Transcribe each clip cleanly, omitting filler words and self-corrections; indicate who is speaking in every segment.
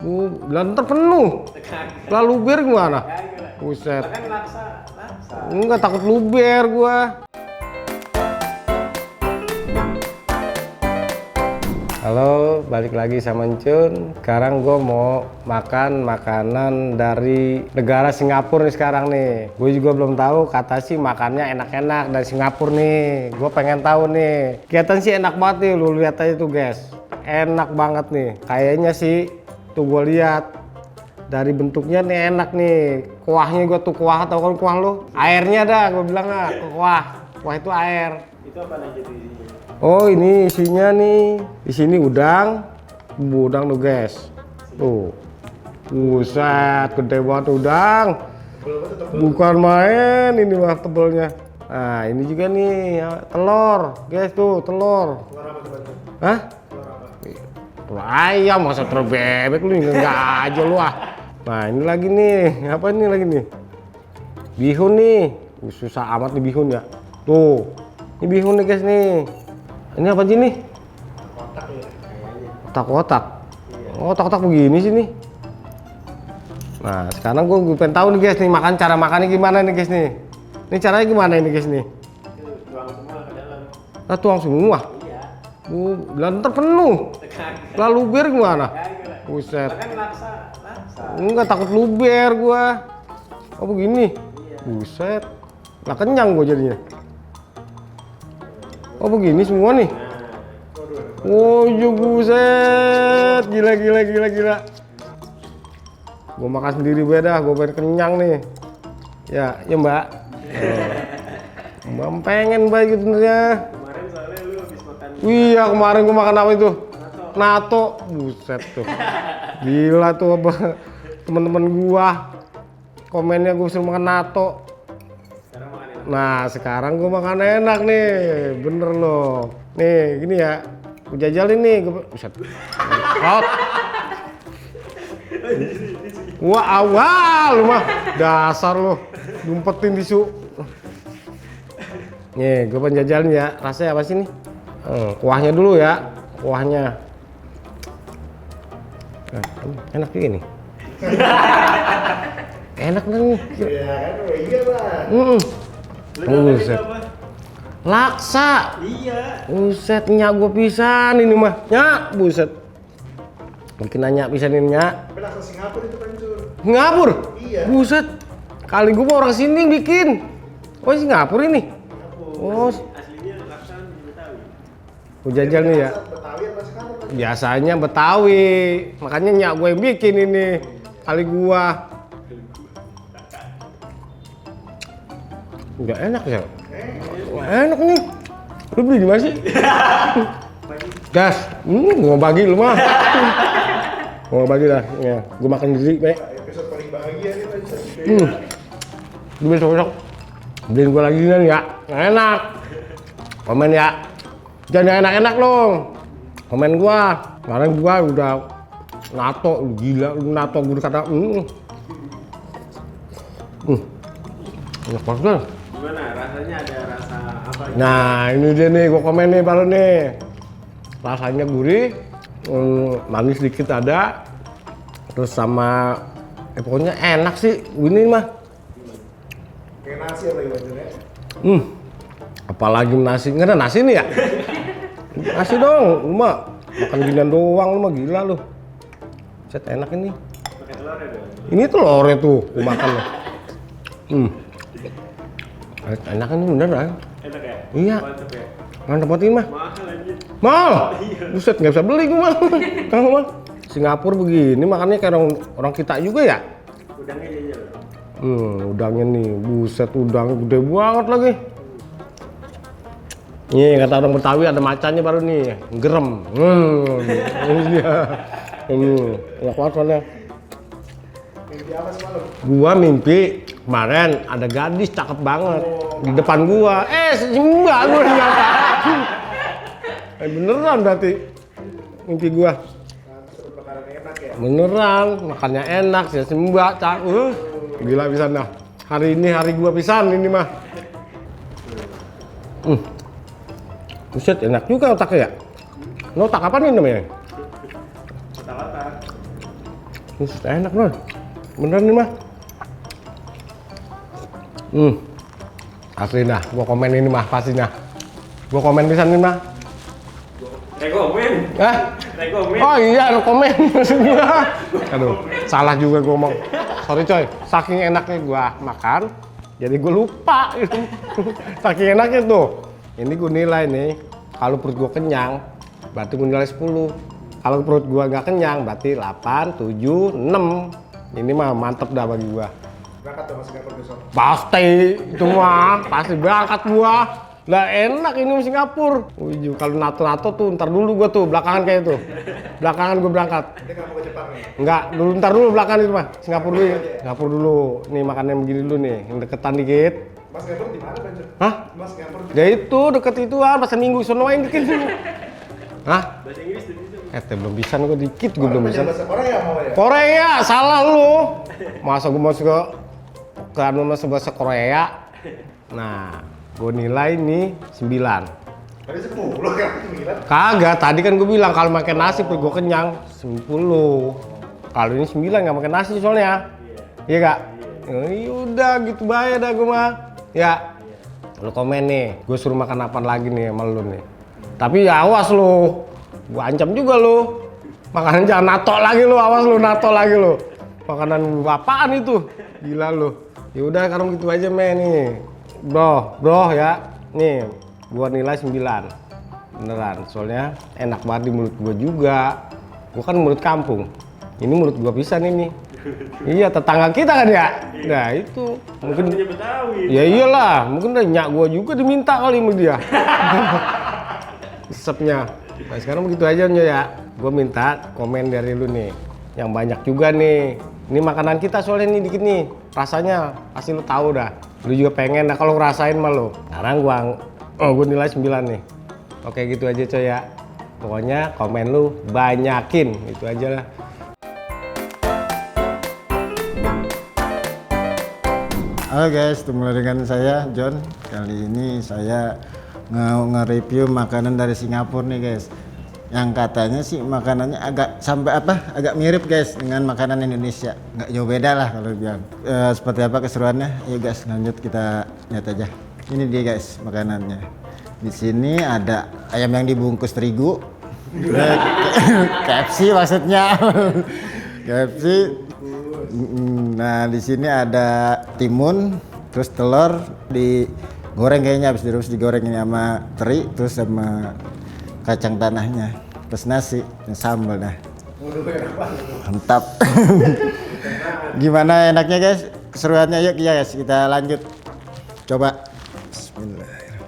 Speaker 1: Ntar penuh. Lah luber gimana? Buset. Enggak, takut luber gua. Halo, balik lagi sama Encun. Sekarang gue mau makan makanan dari negara Singapura nih sekarang nih. Gue juga belum tahu, kata sih makannya enak-enak dari Singapura nih. Gue pengen tahu nih. Kelihatan sih enak banget nih, lu lihat aja tuh guys. Enak banget nih. Kayaknya sih tuh gue lihat dari bentuknya nih enak nih. Kuahnya gue tuh kuah, tau kan kuah lu? Airnya dah, gue bilang ah, kuah. Kuah itu air.
Speaker 2: Itu apa aja tuh isinya?
Speaker 1: Oh, ini isinya nih. Di sini udang tuh guys. Tuh. Buset, gede banget udang. Bukan main ini mah tebelnya. Nah, ini juga nih telur, guys tuh, telur. Hah? Telur ayam, masa telur bebek lu enggak aja lu ah. Nah, ini lagi nih. Apa ini lagi nih? Bihun nih. Susah amat nih bihun ya. Tuh. Ini bihun nih guys nih. Ini apa sih nih?
Speaker 2: Kotak ya kayaknya.
Speaker 1: Kotak-kotak.
Speaker 2: Iya.
Speaker 1: Oh, kotak-kotak begini sih nih. Nah, sekarang gue pengen tahu nih guys nih, cara makannya gimana nih guys nih. Ini caranya gimana ini guys nih?
Speaker 2: Itu tuang semua ke dalam.
Speaker 1: Nah, tuang semua.
Speaker 2: Iya.
Speaker 1: Lah ntar penuh. Lah luber gimana?
Speaker 2: Kagak.
Speaker 1: Buset.
Speaker 2: Bahkan laksa.
Speaker 1: Enggak, takut luber gua. Oh, begini.
Speaker 2: Iya.
Speaker 1: Buset. Lah kenyang gua jadinya. Oh, begini semua nih. Oh, iya buset. Gila. Gua makan sendiri beda, gua pengen kenyang nih. Ya Mbak. Mbak pengen baik gitu sebenarnya.
Speaker 2: Kemarin soalnya lu habis makan.
Speaker 1: Iya, kemarin gua makan apa itu? Nato. Buset tuh. Gila tuh apa? Teman-teman gua komennya gua suruh makan nato.
Speaker 2: Sekarang makan enak.
Speaker 1: Nah, sekarang gua makan enak nih. Bener loh. Nih, gini ya. Gua jajalin nih, gua buset. Hot. Wah, awal lu mah. Dasar lu. Dumpetin tisu. Nih, gua pengen jajalin ya. Rasanya apa sih nih? Kuahnya dulu ya. Kuahnya. Nah, enak juga nih. Enak nih.
Speaker 2: Iya kan? Iya lah.
Speaker 1: Buset. Laksa.
Speaker 2: Iya.
Speaker 1: Buset, nyak gua pisan ini mah. Nyak, buset. Bikin nanya pisan ini nyak.
Speaker 2: Tapi laksa Singapura itu kan Cur.
Speaker 1: Singapura?
Speaker 2: Iya.
Speaker 1: Buset. Kali gua mau orang sini yang bikin. Oh, Singapura ini. Oh,
Speaker 2: Aslinya laksa di Betawi.
Speaker 1: gua jajal nih ya.
Speaker 2: Betawi apa Singapura?
Speaker 1: Biasanya Betawi. Makanya nyak gua yang bikin ini. Kali gua. Enggak enak ya? Enak nih. Lu beli di mana sih? Gas. Gua bagi lu mah. Gua bagi dah. Ya, gua makan sendiri, Pak.
Speaker 2: Episode paling bahagia nih tadi.
Speaker 1: Lu besok beliin gua lagi nih ya. Enak. Komen ya. Jangan enak-enak dong. Komen gua. Kemarin gua udah nato, gila lu nato gua kata. Enak banget.
Speaker 2: Gimana rasanya, ada rasa apa?
Speaker 1: Nah, ini dia nih, gua komen nih baru nih. Rasanya gurih, manis dikit ada, terus sama, pokoknya enak sih, ini mah.
Speaker 2: Kayak nasi apa gimana?
Speaker 1: Apalagi nasi, nggak ada nasi nih ya? Nasi dong, lu mah makan ginian doang, lu mah gila lu. Set enak ini.
Speaker 2: Pakai telur ya dong?
Speaker 1: Ini telurnya tuh, gua makan loh. Enak ini beneran.
Speaker 2: Enak ya?
Speaker 1: Iya.
Speaker 2: Mantep ya?
Speaker 1: Mantap banget ini mah.
Speaker 2: Mahal aja.
Speaker 1: Mal, buset nggak bisa beli gua mah. Kamu mah Singapura begini makannya kayak orang kita juga ya.
Speaker 2: Udangnya jajal.
Speaker 1: Udangnya nih, buset udangnya gede banget lagi. Nih kata orang Betawi ada macannya baru nih, gerem. Ini dia. Enak banget soalnya.
Speaker 2: Mimpi apa semalam?
Speaker 1: Gua mimpi kemarin ada gadis cakep banget di depan gua. Enggak lu ternyata. Beneran berarti mimpi gua.
Speaker 2: Seru makanan enak ya?
Speaker 1: Beneran, makannya enak, sih sembah, gila pisan dah. Hari ini hari gua pisan ini mah. Buset, enak juga otaknya ya. Lo otak apa nih namanya?
Speaker 2: Otak-otak.
Speaker 1: Enak loh. Beneran nih mah. Asli dah, gua komen ini mah pasti dah. Gua komen pisan nih mah.
Speaker 2: Rekomen.
Speaker 1: Hah?
Speaker 2: Rekomen.
Speaker 1: Oh iya, lu komen. Aduh, salah juga gua ngomong. Sorry coy, saking enaknya gua makan, jadi gua lupa. Saking enaknya tuh. Ini gua nilai nih, kalau perut gua kenyang, berarti gua nilai 10. Kalau perut gua nggak kenyang, berarti 8, 7, 6. Ini mah mantep dah bagi gua.
Speaker 2: Berangkat tuh masih Singapura besok.
Speaker 1: Pasti, itu mah pasti berangkat gua. Lah enak ini di Singapura. Wih, kalau NATO tuh ntar dulu gua tuh belakangan kayak itu. Belakangan gua berangkat.
Speaker 2: Nanti kamu ke Jepang nih.
Speaker 1: Enggak, dulu ntar dulu belakangan itu mah. Singapura dulu. Singapura dulu. Nih makan yang begini dulu nih, yang deketan dikit.
Speaker 2: Mas Singapura di mana, Banjo?
Speaker 1: Hah?
Speaker 2: Mas Singapura di
Speaker 1: Ya itu deket itu pasar Minggu sonoin dikit. Hah?
Speaker 2: bahasa Inggris tuh bisa.
Speaker 1: Belum bisa gua dikit gua belum bisa.
Speaker 2: Bahasa Korea mau ya?
Speaker 1: Korea, salah lu. Masa gua masuk ke anu masuk bahasa Korea. Nah, gua nilai nih 9.
Speaker 2: Tadi 10 kan 9.
Speaker 1: Kagak, tadi kan gue bilang kalau makan nasi perut gue kenyang 10. Kalau ini 9 nggak makan nasi soalnya. Iya gak? Ya udah gitu bayar dah gue mah. Ya. Lu komen nih, gue suruh makan apa lagi nih sama lu nih. Tapi ya awas lu. Gue ancam juga lu. Makanan jangan nato lagi lu, awas lu nato lagi lu. Makanan apaan itu? Gila lu. Ya udah sekarang gitu aja men nih. Bro ya. Nih, gua nilai 9. Beneran, soalnya enak banget di mulut gua juga. Gua kan mulut kampung. Ini mulut gua pisan ini. Iya, tetangga kita kan ya. Nah, itu mungkin
Speaker 2: Punya Betawi.
Speaker 1: ya iyalah, mungkin udah nyak gua juga diminta kali sama dia. Resepnya. Nah, sekarang begitu aja Nyo ya. Gua minta komen dari lu nih. Yang banyak juga nih. Ini makanan kita soalnya nih dikit nih. Rasanya pasti lu tahu dah. Lu juga pengen, nah kalau ngerasain mah lu. Sekarang gua nilai 9 nih. Oke gitu aja coy ya. Pokoknya komen lu banyakin, itu aja lah.
Speaker 3: Halo guys, ketemu lagi dengan saya John. Kali ini saya nge-review makanan dari Singapura nih guys. Yang katanya sih makanannya agak mirip guys dengan makanan Indonesia. Nggak jauh beda lah kalau bilang. Seperti apa keseruannya? Yuk guys, lanjut kita lihat aja. Ini dia guys makanannya. Di sini ada ayam yang dibungkus terigu. KFC maksudnya. KFC. Nah, di sini ada timun, terus telur digoreng kayaknya, habis direbus digoreng ini sama teri, terus sama kacang tanahnya, terus nasi, sambal dah. Mantap. Gimana enaknya guys? Keseruannya yuk ya guys, kita lanjut. Coba. Bismillahirrahmanirrahim.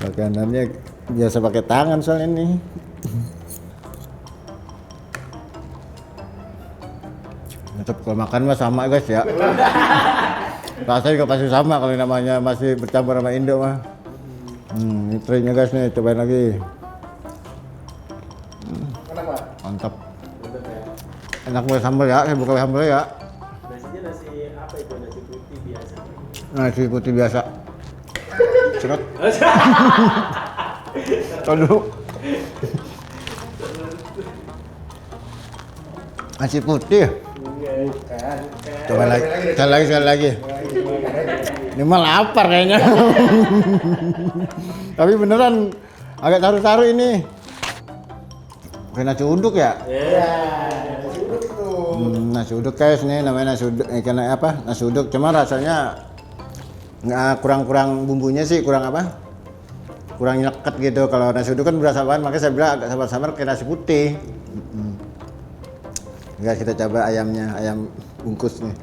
Speaker 3: Makanannya biasa pakai tangan soalnya ini. Tetap kalau makan mah sama guys ya. Rasanya juga pasti sama kalau namanya masih bercampur sama Indo mah. Ini triknya guys nih, cobain lagi. Mantap. Enak banget sambal ya, saya buka sambal ya.
Speaker 2: Nasinya nasi apa itu? Nasi putih biasa.
Speaker 3: Nasi putih biasa. Cerot. Aduh. Nasi putih. Coba lagi, sekali lagi. Ini mah lapar kayaknya. Tapi beneran agak taruh-taruh ini. Kayak nasi uduk ya?
Speaker 2: Iya, nasi uduk itu.
Speaker 3: Nasi uduk guys, nih namanya nasi uduk. Karena apa? Nasi uduk, cuma rasanya nggak kurang bumbunya sih, kurang leket gitu. Kalau nasi uduk kan berasa banget, makanya saya bilang agak samar-samar kayak nasi putih. Guys, kita coba ayamnya, ayam bungkus nih.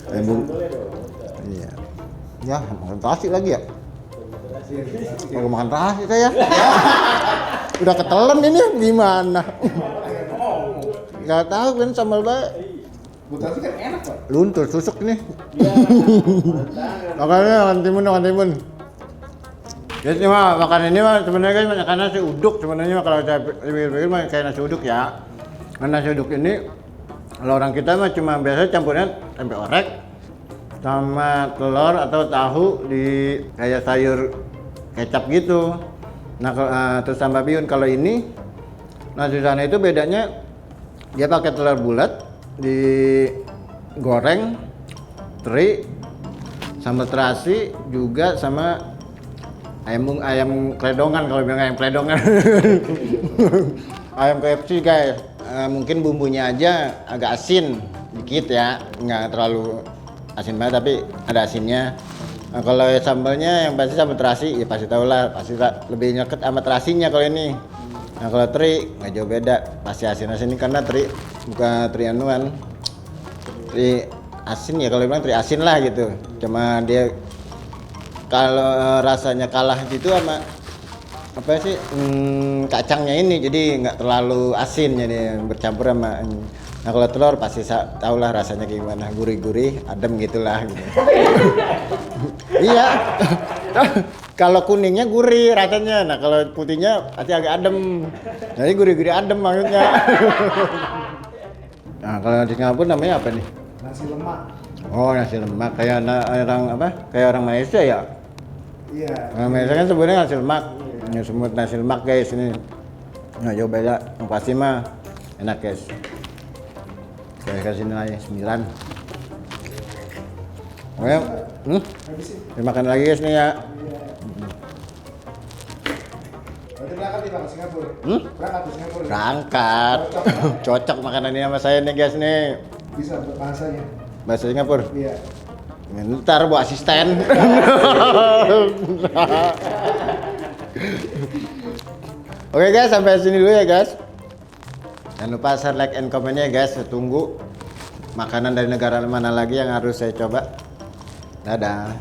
Speaker 3: Ayam bungkus. Iya. Ya, makan terasi lagi ya. Mau makan terasi saya. Udah ketelan ini gimana? Gak tahu kan sambal baik.
Speaker 2: Terasi kan enak Pak.
Speaker 3: Luntur susuk ini.
Speaker 2: Iya.
Speaker 3: Makanya makan timun. Ya cuma makan ini mah sebenarnya kan makan nasi uduk sebenarnya kalau saya pikir-pikir mah kayak nasi uduk ya. Nah, nasi uduk ini kalau orang kita mah cuma biasa campurnya tempe orek sama telur atau tahu di kayak sayur kecap gitu. Nah, terus tambah bihun. Kalau ini Nasi sana itu bedanya dia pakai telur bulat digoreng, teri, sambal terasi juga sama ayam kledongan, kalau bilang ayam kledongan. Ayam KFC guys. Mungkin bumbunya aja agak asin dikit ya, nggak terlalu asin banget tapi ada asinnya. Nah, kalau sambalnya yang pasti sambal terasi, ya pasti tau lah, pasti lebih nyeket sama terasinya kalau ini. Nah kalau teri nggak jauh beda, pasti asin-asin ini karena teri bukan teri anuan, teri asin ya, kalau bilang teri asin lah gitu. Cuma dia kalau rasanya kalah gitu sama apa sih kacangnya ini, jadi nggak terlalu asin, jadi bercampur sama. Nah kalau telur pasti tau lah rasanya gimana, gurih-gurih, adem gitulah gitu. Iya. Kalau kuningnya gurih rasanya, nah kalau putihnya pasti agak adem. Jadi gurih-gurih adem maksudnya. Nah kalau di Singapura namanya apa nih?
Speaker 2: Nasi lemak.
Speaker 3: Oh nasi lemak, kayak orang apa? Kayak orang Malaysia ya?
Speaker 2: Iya.
Speaker 3: Orang Malaysia kan sebenarnya nasi lemak. Ini semut nasi lemak guys ini. Nah jauh beda, yang pasti mah enak guys. Saya kasih nilai 9. Oke, makan lagi guys nih ya.
Speaker 2: Berarti berangkat nih Bang ke Singapura. Berangkat ke Singapura.
Speaker 3: Berangkat. Cocok makanan ini sama saya nih guys nih.
Speaker 2: Bisa bahasanya.
Speaker 3: Bahasa Singapura.
Speaker 2: Iya.
Speaker 3: Ntar buat asisten. Oke guys, sampai sini dulu ya guys. Jangan lupa share, like, and comment ya guys. Saya tunggu makanan dari negara mana lagi yang harus saya coba. Dadah.